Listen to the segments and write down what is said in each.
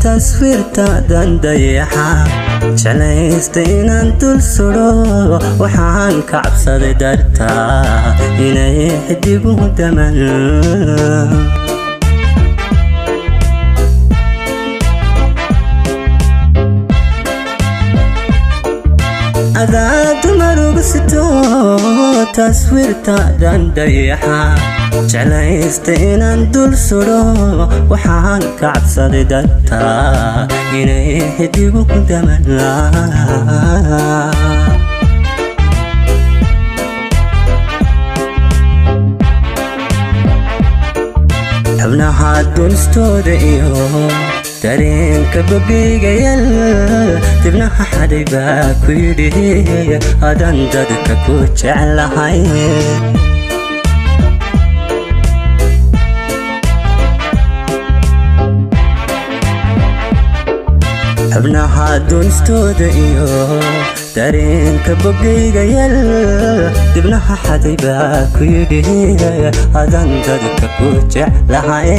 Taswiirtaadan dayaxa jeclaysta inaan dul sudho, waxaan ka cabsaday dartaa inay xidiguhu daman. Adaa dumar ugu sito taswiirtaadan dayaxa jeclaysta inaan dul sudho, waxaan ka cabsaday dartaa inay xidiguhu daman. Xubnaha dunistooda iyo dareenka bogayga yal, dibnaha xaday baa ku yidhi adan dadka ku jeclahay. Xubnaha dunistooda iyo dareenka bogayga yal, dibnaha xaday baa ku yidhi adan dadka ku jeclahay.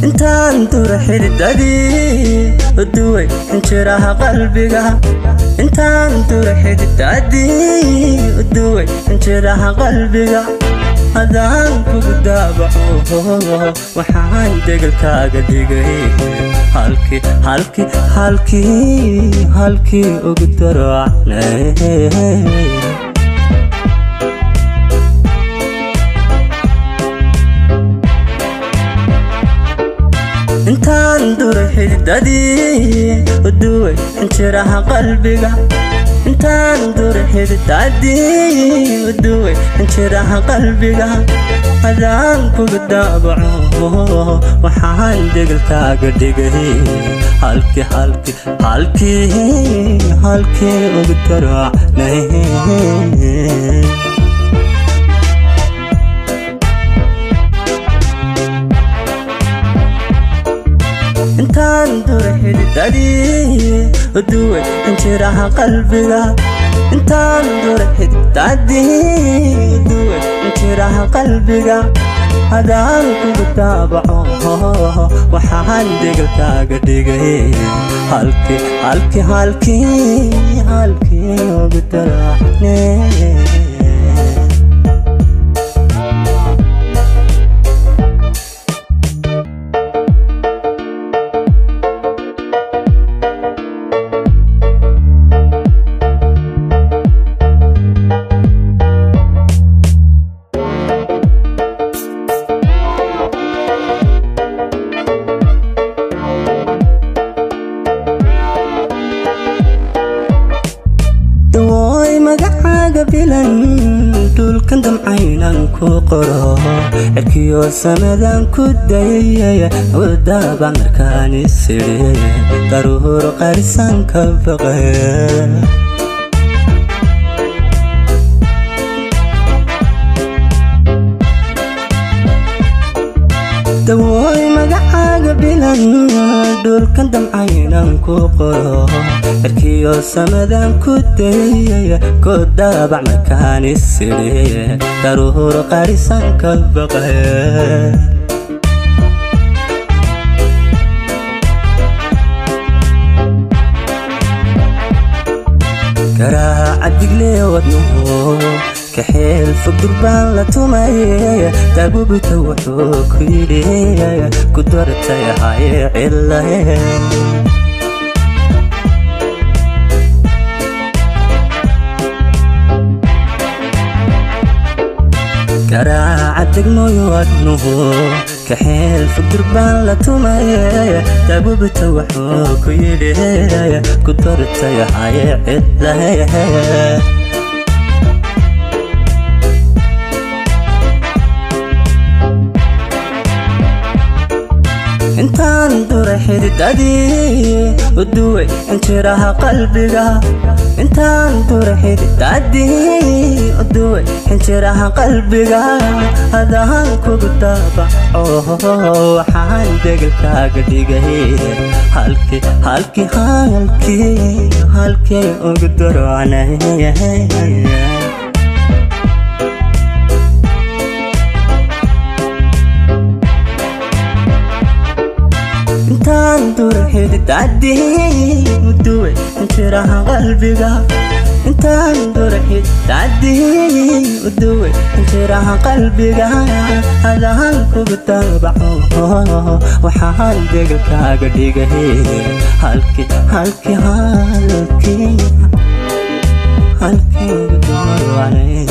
Intaan dura xididadii uduway xinjiraha qalbiga, intaan dura xididadii uduway xinjiraha qalbiga, adaan kugu daabaco, waxaan degelkaaga dhigay halkii halkii halkii halkii ugu daracnay. Intaan dura xididadii uduway xinjiraha qalbiga, intaan dura xididadii uduway xinjiraha qalbiga, adaan kugu daabaco, waxaan degelkaaga dhigay halkii halkii halkii halkii ugu daracnay. Intaan dura xididadii uduway xinjiraha qalbiga, intaan dura xididadii uduway xinjiraha qalbiga, adaan kugu daabaco, waxaan degelkaaga dhigay halkii halkii halkii halkii ugu daracnay. Dawooy magacaaga bilan dhulkan damcaynan ku qoro, cirkiyo samadan ku dayay wadaba markaan isidhi daruur qarisan ka baqay. Dawooy magacaaga bilan dhulkan damcaynan ku qoro, cirkiyo samadan ku dayay ku daabac markaan isidhi daruur qarisan ka baqay. Garaaca digle wadnuhu kaxeel fog durbaan la tumay, daabubita wuxuu ku yidhi ku dartay hay cilahe. Garaaca degmooyo wadnuhu kaxeel fog durbaan la tumay, daabubita wuxuu ku yidhi ku dartay hay cilahe. Intaan dura xididadii uduway xinjiraha qalbiga, intaan dura xididadii uduway xinjiraha qalbiga, adaan kugu daabaco, waxaan degelkaaga dhigay halkii halkii halkii halkii ugu daracnay. Intaan duray xididadii, uduway injiraha qalbiga. Intaan duray xididadii, uduway injiraha qalbiga. Adaan kugu daabaco, waxaan degalkaaga dhigay halkii, halkii, halkii, halkii ugu dooranay.